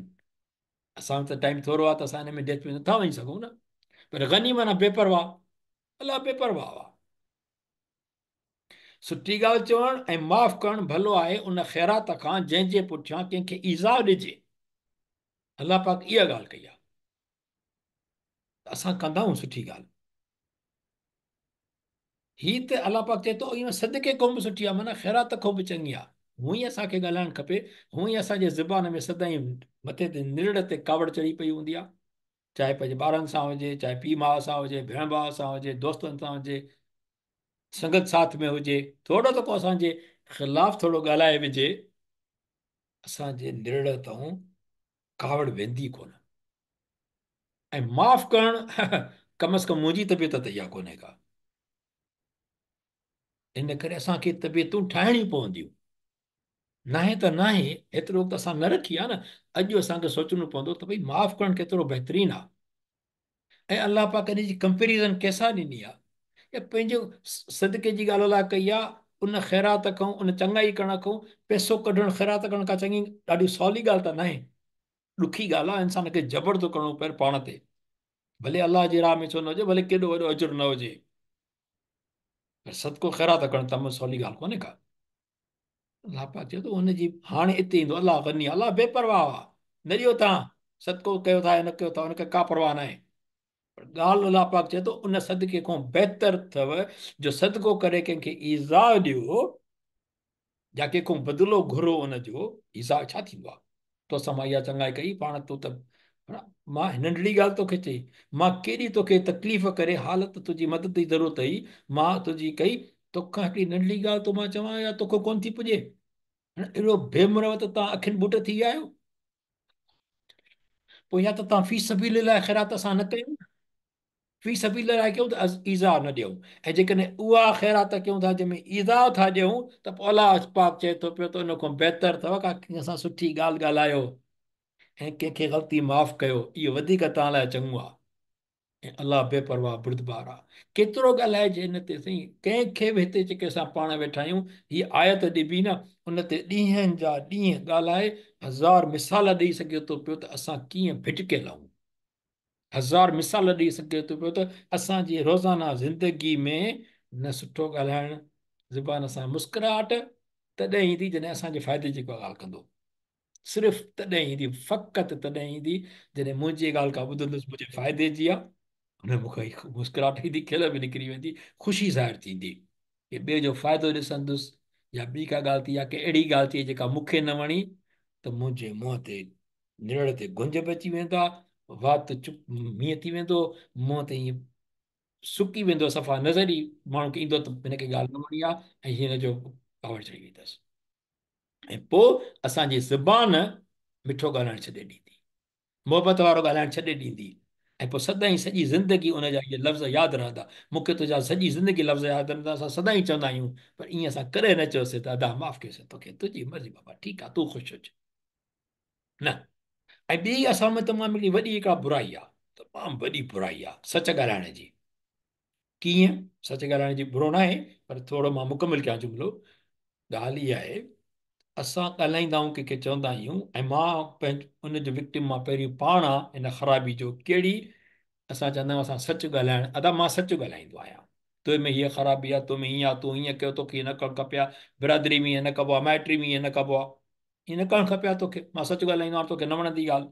اسان وٽ ته ٽائيم ٿورو آهي ته اسان ان ۾ ڊيپٿ ۾ نٿا وڃي سگهون نه، پر غني معنيٰ بي پرواهه، الله بي پرواهه آهي. سٺي ڳالهه چوڻ ۽ معاف ڪرڻ ڀلو آهي ان خيرات کان جنهن جي پٺيان ڪنهن کي ايذاء ڏجي. الله پاڪ اها ڳالهه ڪئي آهي ته اسان ڪندا آهيون سٺي ڳالهه. هي ته الله پاڪ چئي ٿو ان صدقي کان به سٺي آهي، معنيٰ خيرات کان به چڱي آهي. هونئن ئي اسان کي ڳالهائڻ کپي، هونئن ئي اسان جي زبان ۾ سدائين مٿي تي نرڙ تي ڪاوڙ چڙهي پئي هوندي آهي، چاهي پنهنجي ٻارن سان هجي، چاهي پيء ماء سان هجي، ڀيڻ ڀاء سان هجي، دوستن سان هجي، سنگت ساٿ ۾ هجي، ٿورو ته ڪو اسان جي خلاف ٿورو ڳالهائي وجهي، اسان جي نرڙ تان ڪاوڙ ويندي ڪونه. ۽ معاف ڪرڻ ڪم از ڪم منهنجي طبيعت ته اها ڪونهي ڪا. ان ڪري اسان کي طبيعتون ٺاهڻيون پونديون. ناهي ته ناهي، ايترو وقت اسان نه رکي آ نه، اڄ اسان کي سوچڻو پوندو ته ڀئي معاف ڪرڻ ڪيترو بهترين آ. ۽ الله پاڪ ان جي ڪمپيريزن ڪنهن سان ڏني آ؟ يا پنهنجي صدقي جي ڳالهه الله ڪئي آ، ان خيرات کان، ان چڱائي ڪرڻ کان، پئسو ڪڍڻ خيرات ڪرڻ ڪا چڱي ڏاڍي سولي ڳالهه ته ناهي، ڏکي ڳالهه آ، انسان کي جبر ٿو ڪرڻو پئي پاڻ تي، ڀلي الله جي راهه ۾ ڇو نه هجي، ڀلي ڪيڏو وڏو اجر نه هجي، پر صدقو خيرات ڪرڻ تمام سولي ڳالهه ڪونهي ڪا. الله پاڪ چئي ٿو ان جي هاڻي اتي ايندو الله غني الله بي پرواهه آ، نه ڏيو تان صدقو ڪيو ٿا يا نه ڪيو ٿا ان کي ڪا پرواهه ناهي، پر ڳالهه الله پاڪ چئي ٿو ان صدقي کان بهتر اٿو جو صدقو ڪري ڪنهن کي ايذاء ڏيو، يا ڪنهن کان بدلو گهرو ان جو، ايذاء ڇا ٿيندو آهي؟ تو سان مان اها چڱائي ڪئي، پاڻ تو ته مان ننڍڙي ڳالهه توکي چئي، مان ڪيڏي توکي تڪليف ڪري حالت تنهنجي مدد جي ضرورت هئي، مان تنهنجي ڪئي، توکان هڪڙي ننڍڙي ڳالهه تو مان چوان يا توکان ڪونه ٿي پڄي؟ اهڙو بي مروت توهان اکين ٻوٽ ٿي ويا آهيو. پوء يا ته توهان في سبيل الله خيرات اسان نه ڪيون، في سبيل الله ڪيون ته ايذاء نه ڏيون، ۽ جيڪڏهن اها خيرات ڪيون ٿا جنهن ۾ ايذاء ٿا ڏيون ته پوء الله پاڪ چئي ٿو پيو ته ان کان بهتر اٿو ڪا ڪنهن سان سٺي ڳالهه ڳالهايو ۽ ڪنهن کي غلطي معاف ڪيو، اهو وڌيڪ توهان لاء چڱو آهي. ۽ الله بي پرواهه بردبار آهي. ڪيترو ڳالهائجي ان تي سائين، ڪنهن کي به هتي جيڪي اسان پاڻ ويٺا آهيون هي آيت ڏبي نه ان تي ڏينهن جا ڏينهن ڳالهائي هزار مثال ڏئي سگهي ٿو پيو ته اسان ڪيئن ڀٽڪيل آهيون. هزار مثال ڏئي سگهي ٿو پيو ته اسان جي روزانه زندگي ۾ نه سٺو ڳالهائڻ، زبان سان مسڪراهٽ تڏهن ايندي جڏهن اسان جي فائدي جي ڪا ڳالهه ڪندو. صرف تڏهن ايندي، فقط تڏهن ايندي جڏهن منهنجي ڳالهه ڪا ٻڌندس منهنجي فائدي جي آ، ان مون کي مسڪراهٽ ايندي، کل به نڪري ويندي، خوشي ظاهر ٿيندي. ڪي ٻئي جو فائدو ڏسندس يا ٻي ڪا ڳالهه ٿي يا ڪي اهڙي ڳالهه ٿي جيڪا مون کي نه وڻي ته منهنجي منهن تي نرڙ تي گهنج به اچي ويندا، وات چپ مينهن ٿي ويندو، منهن تي ائين سڪي ويندو، صفا نظر ئي ماڻهو کي ايندو ته هن کي ڳالهه نه وڻي آ ۽ هن جو ڪاوڙ چڙهي وئي اٿس. ۽ پوء اسان جي زبان مٺو ڳالهائڻ ڇڏي ڏيندي، محبت وارو ڳالهائڻ ڇڏي ڏيندي ۽ پوء سدائين سڄي زندگي ان جا اهي لفظ ياد رهندا. مون کي تنهنجا سڄي زندگي لفظ ياد رهندا، اسان سدائين چوندا آهيون پر ائين اسان ڪڏهن نه چيوسين ته ادا معاف ڪيوسين توکي، تنهنجي مرضي بابا ٺيڪ آ تون خوش هج. نه. ۽ ٻي اسان ۾ تمام هڪڙي وڏي هڪڙا برائي آ، تمام وڏي برائي آ سچ ڳالهائڻ جي. ڪيئن؟ سچ ڳالهائڻ جي برو ناهي پر ٿورو مان مڪمل ڪيان جملو. ڳالهه اها آهي اسان ڳالهائيندا آهيون ڪنهن کي چوندا آهيون ۽ مان پنهنجو ان جو وڪٽم مان پهريون پاڻ آ ان خرابي جو ڪهڙي اسان چوندا آهيون اسان سچ ڳالهائڻ ادا مان سچ ڳالهائيندو آهيان تو ۾ هيء خرابي آ تو ۾ هيئن آ تو هيئن ڪيو توکي هيئن نه ڪرڻ کپي ها برادري ۾ هيئن نه ڪبو آ مائٽري ۾ هيئن نه ڪبو آ هيئن نه ڪرڻ کپي ها توکي مان سچ ڳالهائيندو آهيان توکي نه وڻندي ڳالهه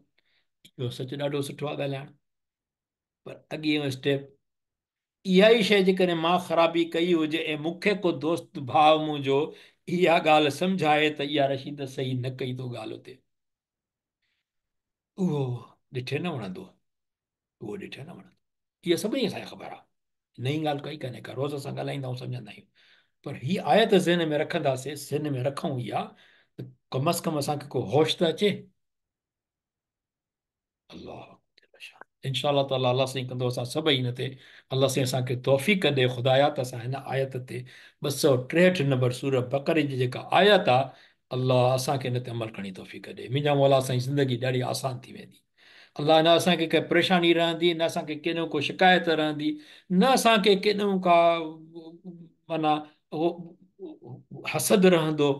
اهو سچ ڏاڍو سٺو آ ڳالهائڻ پر اڳيون اسٽيپ اها ئي شيء جيڪڏهن مان خرابي ڪئي هجي ۽ مون کي ڪو دوست ڀاء منهنجو اها ڳالهه سمجهائي ته اها رشيد صحيح نه ڪئي تو ڳالهه اتي اهو ڏٺي نه وڻندو اهو ڏٺي نه وڻندو اها سڀني اسان کي خبر آهي نئين ڳالهه ڪائي ڪانهي ڪا روز اسان ڳالهائيندا آهيون سمجهندا آهيون پر هي آيت ذهن ۾ رکنداسين ذهن ۾ رکون اها ته ڪم از ڪم اسان کي ڪو هوش ته اچي الله انشاء الله تعالي الله سائين ڪندو اسان سڀئي هن تي الله سائين اسان کي توفيق ڏي خدايا ته اسان هن آيت تي 263 نمبر سوره بقره جي جيڪا آيت آ الله اسان کي هن تي عمل ڪرڻ جي توفيق ڏي منهنجا مولا سائين زندگي ڏاڍي آسان ٿي ويندي الله نه اسان کي ڪا پريشاني رهندي نه اسان کي ڪيڏو ڪو شڪايت رهندي نه اسان کي ڪيڏو ڪا معنيٰ حسد رهندو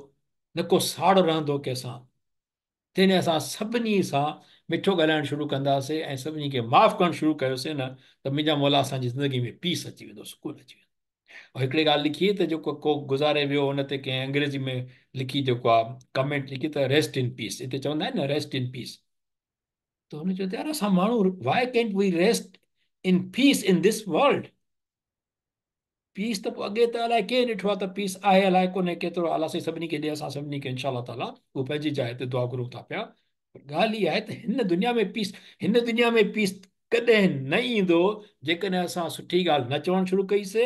نه ڪو ساڙ رهندو ڪنهن سان تنهن اسان سڀني سان مٺو ڳالهائڻ شروع ڪنداسين ۽ سڀني کي معاف ڪرڻ شروع ڪيوسين نه ته منهنجا مولا اسان جي زندگي ۾ پيس اچي ويندو سڪون اچي ويندو. ۽ هڪڙي ڳالهه لکي ته جيڪو ڪو گذاري ويو ان تي ڪنهن انگريزي ۾ لکي جيڪو آ ڪمينٽ لکي ته ريسٽ ان پيس هتي چوندا آهن نه ريسٽ ان پيس ته هن چيو ته يار اسان ماڻهو why can't we rest in peace in this world peace ته پوء اڳي ته الائي ڪنهن ڏٺو آهي ته پيس آهي الائي ڪونهي ڪيترو الله سائين سڀني کي ڏي اسان سڀني کي انشاء الله تعالي اهو پنهنجي جاء تي دعا گهرون ٿا پيا پر ڳالهه اها آهي ته هن دنيا ۾ پيس هن دنيا ۾ پيس ڪڏهن نه ايندو جيڪڏهن اسان سٺي ڳالهه نه چوڻ شروع ڪئي سي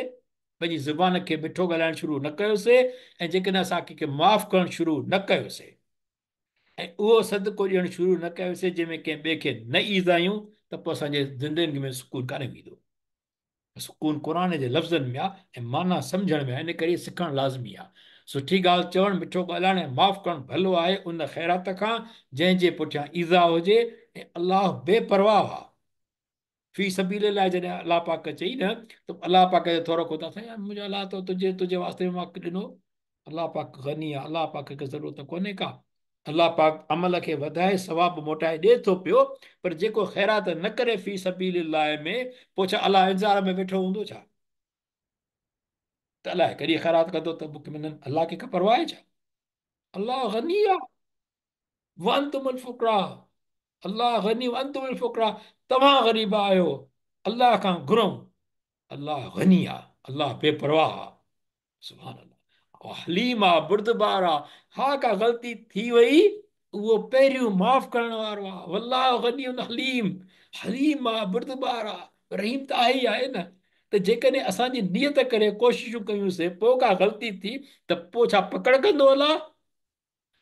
پنهنجي زبان کي مٺو ڳالهائڻ شروع نه ڪيو سي ۽ جيڪڏهن اسان ڪنهن کي معاف ڪرڻ شروع نه ڪيو سي ۽ اهو صدقو ڏيڻ شروع نه ڪيو سي جنهن ۾ ڪنهن ٻئي کي نه ايذايون ته پوء اسان جي زندگي ۾ سڪون ڪانه ايندو. سڪون قرآن جي لفظن ۾ آ ۽ معنيٰ سمجهڻ ۾ آ ان ڪري سکڻ لازمي آ. سٺي ڳالهه چوڻ، مٺو ڳالهائڻ ۽ معاف ڪرڻ ڀلو آهي ان خيرات کان جنهن جي پٺيان ايذاء هجي ۽ الله بي پرواهه آ. في سبيل الله جڏهن الله پاڪ چئي نه ته الله پاڪ جو ٿورو خدا سائين منهنجو الله ته تنهنجي تنهنجي واسطي ۾ مان ڏنو الله پاڪ غني آ الله پاڪ کي ضرورت ڪونهي ڪا الله پاڪ عمل کي وڌائي ثواب موٽائي ڏي ٿو پيو پر جيڪو خيرات نه ڪري في سبيل الله ۾ پوء ڇا الله انتظار ۾ ويٺو هوندو ڇا ته الله ڪڏهن خيرات ڪندو ته مونکي ملن الله کي ڪا پرواهه آهي ڇا الله غني آ وانتم الفقراء الله غني وانتم الفقراء توهان غريب آهيو الله کان گهرو الله غني آ الله بي پرواهه آ سبحان الله. हलीम आहे, बुर्दबार आहे। हा, का ग़लती थी वई, उहो पहिरियों माफ़ करण वारो आहे। वल्लाह गनी हलीम, हलीम आहे, बुर्दबार आहे, रहीम त आहे ई आहे न। त जेकॾहिं असांजी नियत करे कोशिशूं कयूंसीं, पोइ का ग़लती थी त पोइ छा पकड़ कंदो अलाह?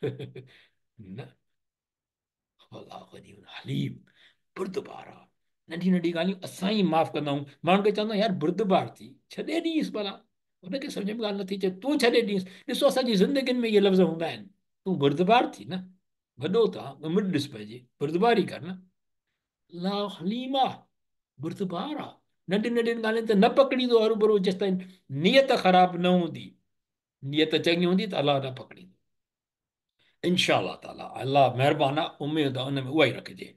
न, वल्लाह गनी हलीम, बुर्दबार आहे। नंढी नंढी ॻाल्हियूं असां ई माफ़ कंदा आहियूं। माण्हुनि खे चवंदा यार बुर्दबार थी, छॾे ॾींसि भला, हुनखे सम्झ में ॻाल्हि नथी अचे, तूं छॾे ॾींसि। ॾिसो असांजी ज़िंदगियुनि में इहे लफ़्ज़ हूंदा आहिनि, तूं बुर्दबार थी न, वॾो त आहे, उमिरि ॾिस पंहिंजी, बुर्दबारी कर न। अलाह हलीम आहे, बुर्दबार आहे, नंढियुनि नंढियुनि ॻाल्हियुनि ते न पकड़ींदो हरू भरू, जेसि ताईं नियत ख़राबु न हूंदी। नियत चङी हूंदी त अलाह न पकड़ींदो इंशा ताला। अलाह महिरबान आहे, उमेद आहे उन में उहा ई रखिजे।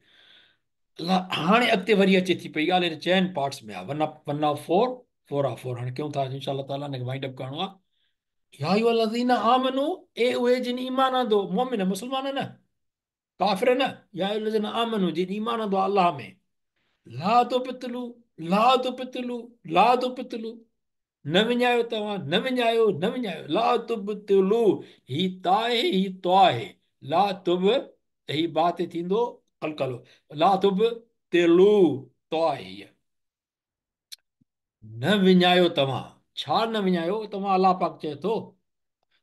अलाह हाणे अॻिते वरी अचे थी पई ॻाल्हि, हिन चइनि पार्ट्स में आहे, one one of four, four of four. हाणे कयूं था इंशा ताला, हिनखे वाइंड अप करिणो आहे। या अय्युहल्लज़ीना आमनू, ए उहे जिन ईमान आंदो, मोमिन मुसलमान न, काफ़िर न, या अय्युहल्लज़ीना आमनू, जिन ईमान आंदो अलाह में, ला तुबतिलू, ला तुबतिलू, ला तुबतिलू, न विञायो तव्हां, न विञायो, न विञायो। ला तुबतिलू, ही ता आहे, ही तो आहे, ला तुब, ही बा ते थींदो कलकलो, ला तुबतिलू तो आहे हीअ। न विञायो तव्हां, छा न विञायो तव्हां? अलाह पाक चए थो।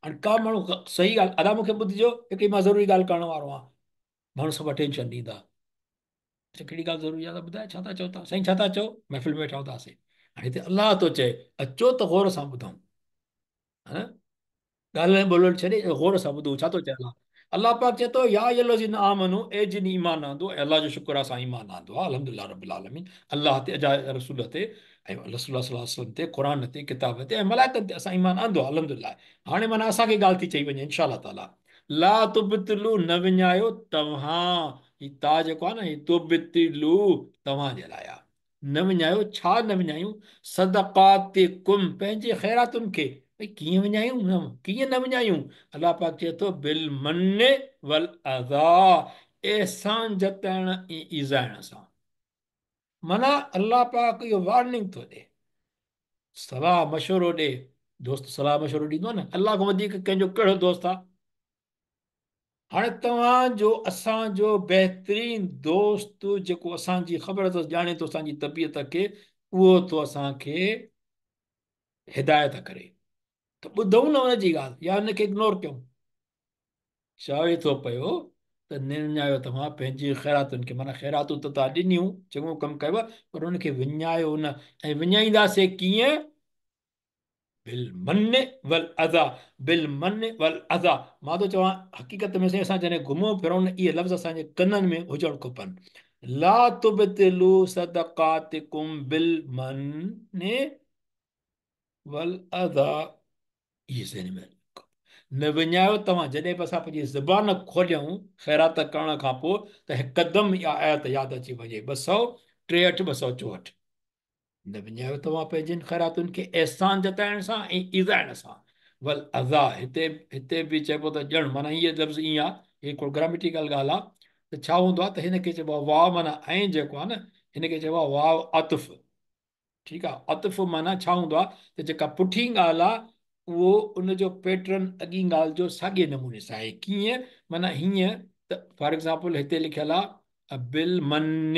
हाणे का माण्हू सही ॻाल्हि, अदा मूंखे ॿुधिजो, हिकिड़ी मां ज़रूरी ॻाल्हि करण वारो आहियां। माण्हू सभु अटेंशन ॾींदा, अच्छा कहिड़ी ॻाल्हि ज़रूरी आहे त ॿुधाए, छा था चओ तव्हां साईं, छा था चओ? महफ़िल में वेठा हूंदासीं। हाणे हिते अलाह थो चए, अचो त ग़ौर सां ॿुधूं, हा ॻाल्हि ॿोल छॾे ग़ौर सां ॿुधूं छा थो चए अलाह। अलाह पाक चए थो, या अय्युहल्लज़ीना आमनू, ए जिन ईमान आंदो, ऐं अलाह जो शुक्र आहे असां ईमान आंदो आहे, अल्हम्दुलिल्लाह रब्बिल आलमीन, अलाह ते, अजा रसूल ते, ऐं रसूल सल्लल्लाहु अलैहि वसल्लम ते, क़ुरान ते, किताब ते ऐं मलाइकनि ते असां ईमान आंदो आहे अल्हम्दुलिल्लाह। हाणे माना असांखे ॻाल्हि थी चई वञे इंशा ताला, ला तुबतिलू, न विञायो तव्हां, ही ता जेको आहे न, ही तुबतिलू तव्हांजे लाइ आहे, न विञायो। छा न विञायूं? सदक़ातिकुम, पंहिंजे ख़ैरातुनि खे। भई कीअं विञायूं? न, कीअं न विञायूं? अलाह पाक चए थो बिल मन वल अज़ा, एहसान जताइण ऐं ईज़ाइण सां। माना अलाह पाक इहो वार्निंग थो ॾे, सलाह मशवरो ॾे। दोस्त सलाह मशवरो ॾींदो आहे न, अलाह खां वधीक कंहिंजो कहिड़ो दोस्त आहे? हाणे तव्हांजो असांजो बहितरीन दोस्त जेको असांजी ख़बर अथसि, ॼाणे थो असांजी तबीयत खे, उहो थो असांखे हिदायत करे, त ॿुधूं न हुनजी ॻाल्हि या हुनखे इग्नोर कयूं। चवे थो पियो त न विञायो तव्हां पंहिंजी ख़ैरातुनि खे, माना ख़ैरातूं त तव्हां ॾिनियूं, चङो कमु कयो, पर हुनखे विञायो न। ऐं विञाईंदासीं कीअं? बिल मन वल अज़ा, बिल मन वल अज़ा। मां थो चवां हक़ीक़त में साईं असां जॾहिं घुमूं फिरूं न, इहे लफ़्ज़ असांजे कननि में हुजणु खपनि। ला तुबतिलू सदक़ातिकुम बिल मन वल अज़ा, इहे ज़हन में न विञायो तव्हां। जॾहिं बि असां पंहिंजी ज़बान खोलियूं ख़ैरात करण खां पोइ, त हिकदमि इहा आयत यादि अची वञे, 263 264। न विञायो तव्हां पंहिंजनि ख़ैरातुनि खे एहसान जताइण सां ऐं ईज़ाइण सां। वल अज़ा, हिते हिते बि चइबो त ॼण, माना हीअ लफ़्ज़ ईअं आहे, हीअ हिकिड़ो ग्रामेटिकल ॻाल्हि आहे। त छा हूंदो आहे त हिनखे चइबो आहे वाव, माना ऐं जेको आहे न, हिनखे चइबो आहे वाव अतफ़, ठीकु आहे। अतफ़ माना छा हूंदो आहे त जेका पुठी ॻाल्हि आहे उहो उनजो पैटर्न अॻी ॻाल्हि जो साॻे नमूने सां आहे। कीअं? माना हीअं त फॉर एग्ज़ाम्पल हिते लिखियलु आहे बिल मन,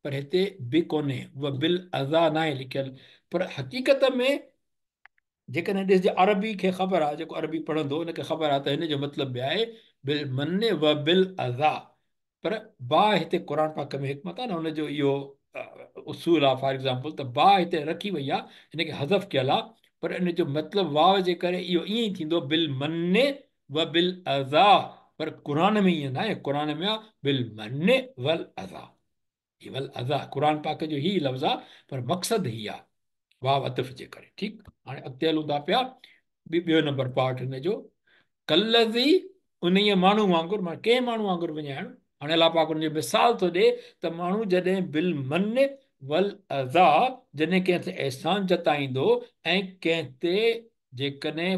पर हिते बि कोन्हे, उहा बिल अज़ा न आहे लिखियलु। पर हक़ीक़त में जेकॾहिं ॾिसजे, अरबी खे ख़बर आहे, जेको अरबी पढ़ंदो हुनखे ख़बर आहे त हिन जो मतिलबु बि आहे बिल मन व बिल अज़ा। पर बा हिते क़ुरान पाक में हिकमत आहे न, हुनजो इहो उसूल आहे। फॉर एग्ज़ाम्पल त बा हिते रखी वई आहे, हिनखे हज़फ़ कयल आहे, पर इन जो मतिलबु वाव जे करे इहो ईअं ई थींदो बिल मन व बिल अज़ा। पर क़ुरान में ईअं न आहे, क़ुरान में आहे बिल मन वल अज़ा, वल अज़ा क़ुरान पाक जो ही लफ़्ज़ आहे, पर मक़सदु ही आहे वाव अतफ़ जे करे। ठीकु, हाणे अॻिते हलूं था पिया, ॿियो नंबर पार्ट हिन जो, कलज़ी उन माण्हू वांगुरु, माना कंहिं माण्हू वांगुरु विञाइणु। हाणे अलाह पाक हुनजो मिसाल थो ॾिए त माण्हू जॾहिं बिल मन वल अज़ा, जॾहिं कंहिं ते एहसान जताईंदो ऐं कंहिं ते जेकॾहिं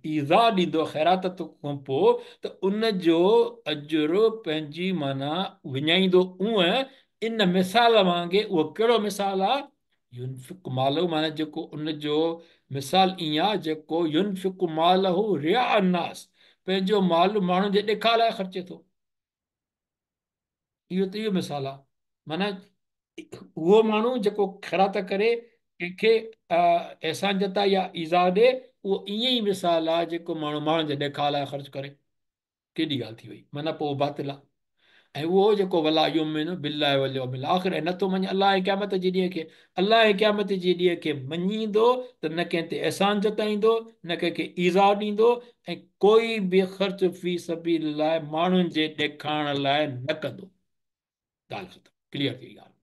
ईज़ा ॾींदो ख़ैरात खां पोइ, त उनजो अजुर पंहिंजी माना विञाईंदो। ऊअं इन मिसाल वांगे, उहो कहिड़ो मिसाल आहे? ينفق ماله معنيٰ جيڪو ان جو مثال ائين آهي جيڪو ينفق ماله رياء الناس پنهنجو مال ماڻهن جي ڏيکاء لاء خرچي ٿو. اهو ته اهو مثال آهي معنيٰ اهو ماڻهو جيڪو خيرات ڪري ڪنهن کي احسان جتائي يا ايذاء ڏي اهو ائين ئي مثال آهي جيڪو ماڻهو ماڻهن جي ڏيکاء لاء خرچ ڪري. ڪيڏي ڳالهه ٿي وئي معنيٰ پوء اهو باطل آهي ۽ اهو جيڪو ولا يؤمن بالله واليوم الاخر ۽ نٿو مڃي الله ۽ قيامت جي ڏينهن کي الله ۽ قيامت جي ڏينهن کي مڃيندو ته نه ڪنهن تي احسان جتائيندو نه ڪنهن کي ايذاء ڏيندو ۽ ڪوئي به خرچ في سبيل الله ماڻهن جي ڏيکارڻ لاء نه ڪندو. ڳالهه ختم ڪليئر ٿي وئي ڳالهه.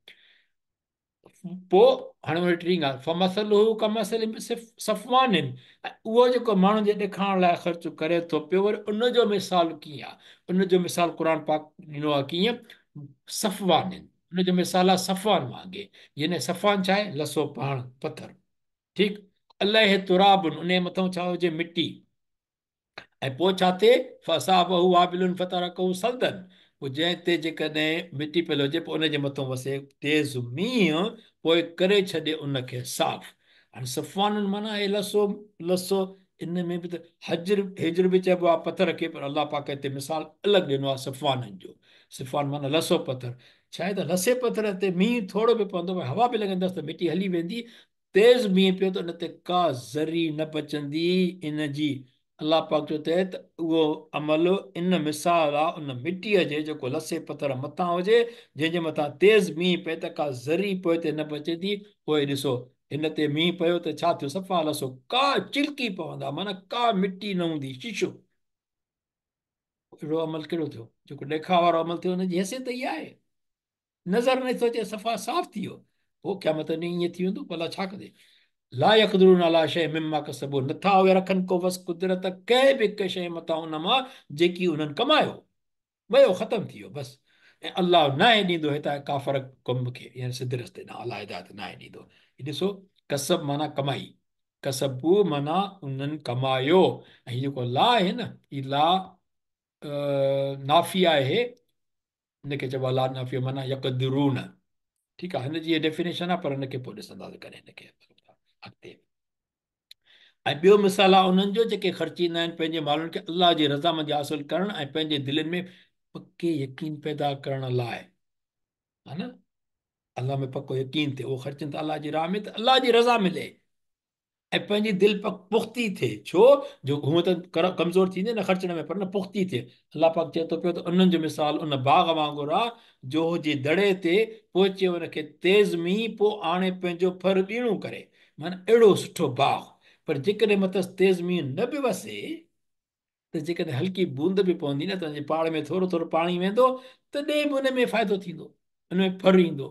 پوء هاڻي وري ٽين ڳالهه فمثله ڪمثل صفوان اهو جيڪو ماڻهن جي ڏيکارڻ لاء خرچ ڪري ٿو پيو وري ان جو مثال ڪيئن آهي ان جو مثال قرآن پاڪ ڏنو آهي ڪيئن صفوان ان جو مثال آهي صفوان وانگي يعني صفوان ڇا آهي لسو پهڻ پٿر ٺيڪ عليه تراب ان جي مٿان ڇا هجي مٽي ۽ پوء ڇا ٿئي؟ فاصابه وابل فترڪه صلدا پوء جنهن تي جيڪڏهن مٽي پيل هجي پوء ان جي مٿان وسي تيز مينهن پوء ڪري ڇڏي ان کي صاف. هاڻي صفوان معنيٰ آهي لسو لسو ان ۾ به ته حجر حجر به چئبو آهي پٿر کي پر الله پاڪ هتي مثال الڳ ڏنو آهي صفوانن جو صفوان معنيٰ لسو پٿر ڇا آهي ته لسي پٿر تي مينهن ٿورو به پوندو پر هوا به لڳندس ته مٽي هلي ويندي تيز مينهن پيو ته ان تي ڪا ذري نه بچندي ان جي. الله پاڪ چيو ته اهو عمل ان مثال آ ان مٽيء جي جيڪو لسي پٿر مٿان هجي جنهن جي مٿان تيز مينهن پئي ته ڪا ذري پوئتي نه بچي ٿي پوء ڏسو هن تي مينهن پيو ته ڇا ٿيو صفا لسو ڪا چلڪي پوندا معنيٰ ڪا مٽي نه هوندي شيشو. اهڙو عمل ڪهڙو ٿيو جيڪو ڏيکاء وارو عمل ٿيو ان جي حيثيت اها آهي. نظر نه ٿو اچي صفا صاف ٿي ويو پوء قيامت ڏينهن ائين ٿي ويندو پوء الله ڇا ڪندي لا يقدرون علي شيء مما ڪسبوا نٿا اهي رکن ڪو وس قدرت ڪنهن به هڪ شيء مٿان ان مان جيڪي انهن ڪمايو ويو ختم ٿي ويو بس ۽ الله ناهي ڏيندو هتان ڪافر قوم کي يعني سڌي رستي ڏانهن الله هدايت ناهي ڏيندو هي ڏسو ڪسب معنيٰ ڪمائي ڪسبوا معنيٰ انهن ڪمايو ۽ هي جيڪو لا آهي نه هي لا نافيه آهي ان کي چئبو آهي لا نافيه معنيٰ يقدرون ٺيڪ آهي هن جي ڊيفينيشن آهي پر هن کي پوء ڏسنداسين ڪڏهن هن کي اڳتي ۽ ٻيو مثال آهي انهن جو جيڪي خرچيندا آهن پنهنجي مالن کي الله جي رضامندي حاصل ڪرڻ ۽ پنهنجي دلين ۾ پڪي يقين پيدا ڪرڻ لاء ها نه الله ۾ پڪو يقين ٿئي اهو خرچن ٿا الله جي راهه ۾ ته الله جي رضا ملي ۽ پنهنجي دل پختي ٿئي، ڇو جو هونء ته ڪمزور ٿيندي نه خرچڻ ۾ پر نه پختي ٿئي. الله پاڪ چئي ٿو پيو ته انهن جو مثال ان باغ وانگر آ جو هجي دڙي تي پهچي ان کي تيز مينهن پوء آڻي پنهنجو ڦر ٻيڻو ڪري معنيٰ اهڙو سٺو باغ پر جيڪڏهن مٿس تيز مينهن نه به وسي ته جيڪڏهن هلڪي بوند به پوندي نه ته ان جي پاڙ ۾ ٿورو ٿورو پاڻي ويندو تڏهن به ان ۾ فائدو ٿيندو ان ۾ ڦر ايندو.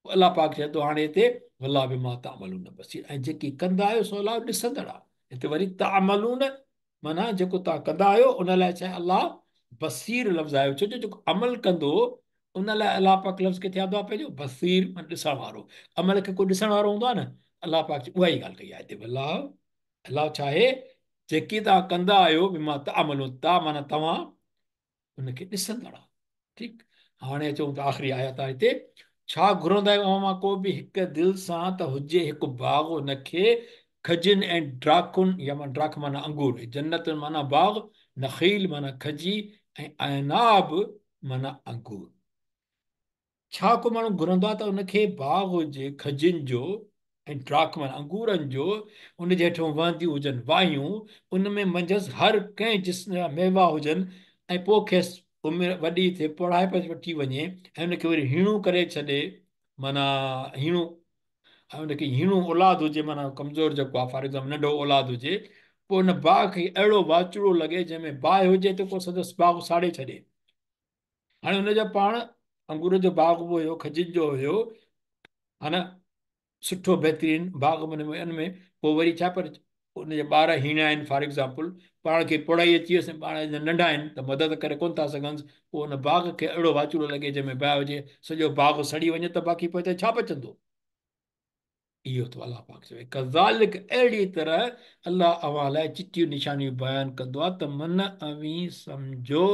پوء الله پاڪ چئي ٿو هاڻي هتي والله بما تعملون بصير ۽ جيڪي ڪندا آهيو سو الله ڏسندڙ آهي هتي وري تعملون معنيٰ جيڪو توهان ڪندا آهيو ان لاء ڇا الله بصير لفظ آيو ڇو جو جيڪو عمل ڪندو ان لاء الله پاڪ لفظ ڪٿي آندو آهي پنهنجو بصير معنيٰ ڏسڻ وارو عمل کي ڪو ڏسڻ وارو هوندو آهي نه الله پاڪ اها ئي ڳالهه ڪئي آهي هتي والله الله ڇا آهي جيڪي توهان ڪندا آهيو بما تعملون تا معنيٰ توهان ان کي ڏسندڙ آ. ٺيڪ هاڻي اچون ته آخري آيت آهي هتي ڇا گهرندا آهيو اوهان مان ڪو به هڪ دل سان ته هجي هڪ باغ ان کي کجين ۽ ڊاکن يا معنيٰ ڊاک معنيٰ انگور جنت معنيٰ باغ نخيل معنيٰ کجي ۽ اعناب معنيٰ انگور. ڇا ڪو ماڻهو گهرندو آهي ته ان کي باغ هجي کجين جو ۽ ڊاک معنيٰ انگورن جو، ان جي هيٺون وهنديون هجن واهيون، ان ۾ منجهس هر ڪنهن جنس جا ميوا هجن ۽ پوء کيس عمر وڏي ٿئي پوڙهائپ وٺي وڃي ۽ ان کي وري هيڻو ڪري ڇڏي معنيٰ هيڻو ۽ ان کي هيڻو اولاد هجي معنيٰ ڪمزور جيڪو آهي فار ايگزامپل ننڍو اولاد هجي پوء ان باغ کي اهڙو واچوڙو لڳي جنهن ۾ باهه هجي ته ڪو سندس باغ ساڙي ڇڏي. هاڻي هن جو پاڻ انگور جو باغ به هيو کجين جو هيو ها نه سٺو بهترين باغ من ۾ ان ۾ پوء وري ڇا پر ان جا ٻار هيڻا آهن فار ايگزامپل پاڻ کي پوڙهائي اچي ويس پاڻ ننڍا آهن ته مدد ڪري ڪونه ٿا سگهنس پوء ان باغ کي اهڙو واچوڙو لڳي جنهن ۾ باهه هجي سڄو باغ سڙي وڃي ته باقي پوئتي ڇا بچندو اهو ٿو الله پاڪ چوي ڪذالڪ اهڙي طرح الله اوهان لاء چٽيون نشانيون بيان ڪندو آهي ته من اوهين سمجهو.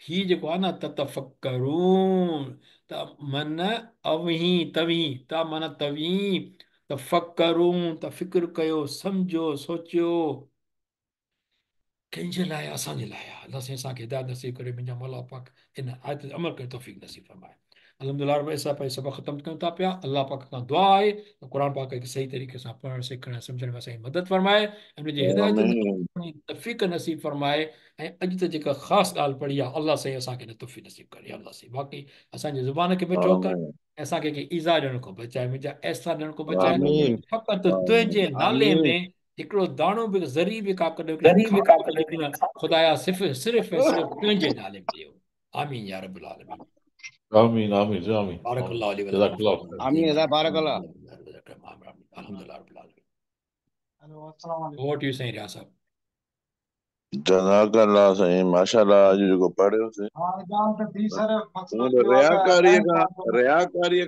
ही जेको आहे न ततफ़क्करून त मन अवहीं तव्हीं त माना तव्हीं तफ़क्करून त फ़िक्र कयो सम्झो सोचियो कंहिंजे लाइ असांजे लाइ आहे। अलाह साईं असांखे हिदायत नसीब करे मुंहिंजा मौला पाक इन आयत ते अमल करे तौफ़ीक़ नसीब फरमाए। अल्हम्दुलिल्लाह रब असां पंहिंजो सबक़ ख़तमु कयूं था पिया। अलाह पाक खां दुआ आहे त क़ुर पाक खे सही तरीक़े सां पढ़णु सिखणु ऐं सम्झण में असांजी मदद फरमाए ऐं हुनजी हिदायत तौफ़ीक़ नसीब फरमाए। ऐं अॼु त जेका ख़ासि ॻाल्हि पढ़ी आहे अलाह साईं असांखे हिन तौफ़ीक़ नसीब करे। अलाह साईं वाकई असांजी ज़ुबान खे मिठो कर ऐं असांखे कंहिं ईज़ा ॾियण खां बचाए, मुंहिंजा अहसान ॾियण खां बचाए। फ़क़ति तुंहिंजे नाले में हिकिड़ो दाणो बि ज़री बि का कॾहिं ख़ुदाया सिर्फ़ सिर्फ़ ऐं सिर्फ़ तुंहिंजे नाले में ॾियो। आमीन या रब्बुल आलमीन। आमीन आमीन आमीन। बारकल्लाहु ली व जज़ाकल्लाह। आमीन बारकल्लाह। अल्हम्दुलिल्लाह रब्बिल आलमीन। हेलो अस्सलाम वालेकुम। What you saying रियाज़ साहब? जज़ाकल्लाह साईं माशाअल्लाह अॼु जेको पढ़ियोसीं। हाणे ॻाल्हि त थी सर, मक़सदु रियाकारी खां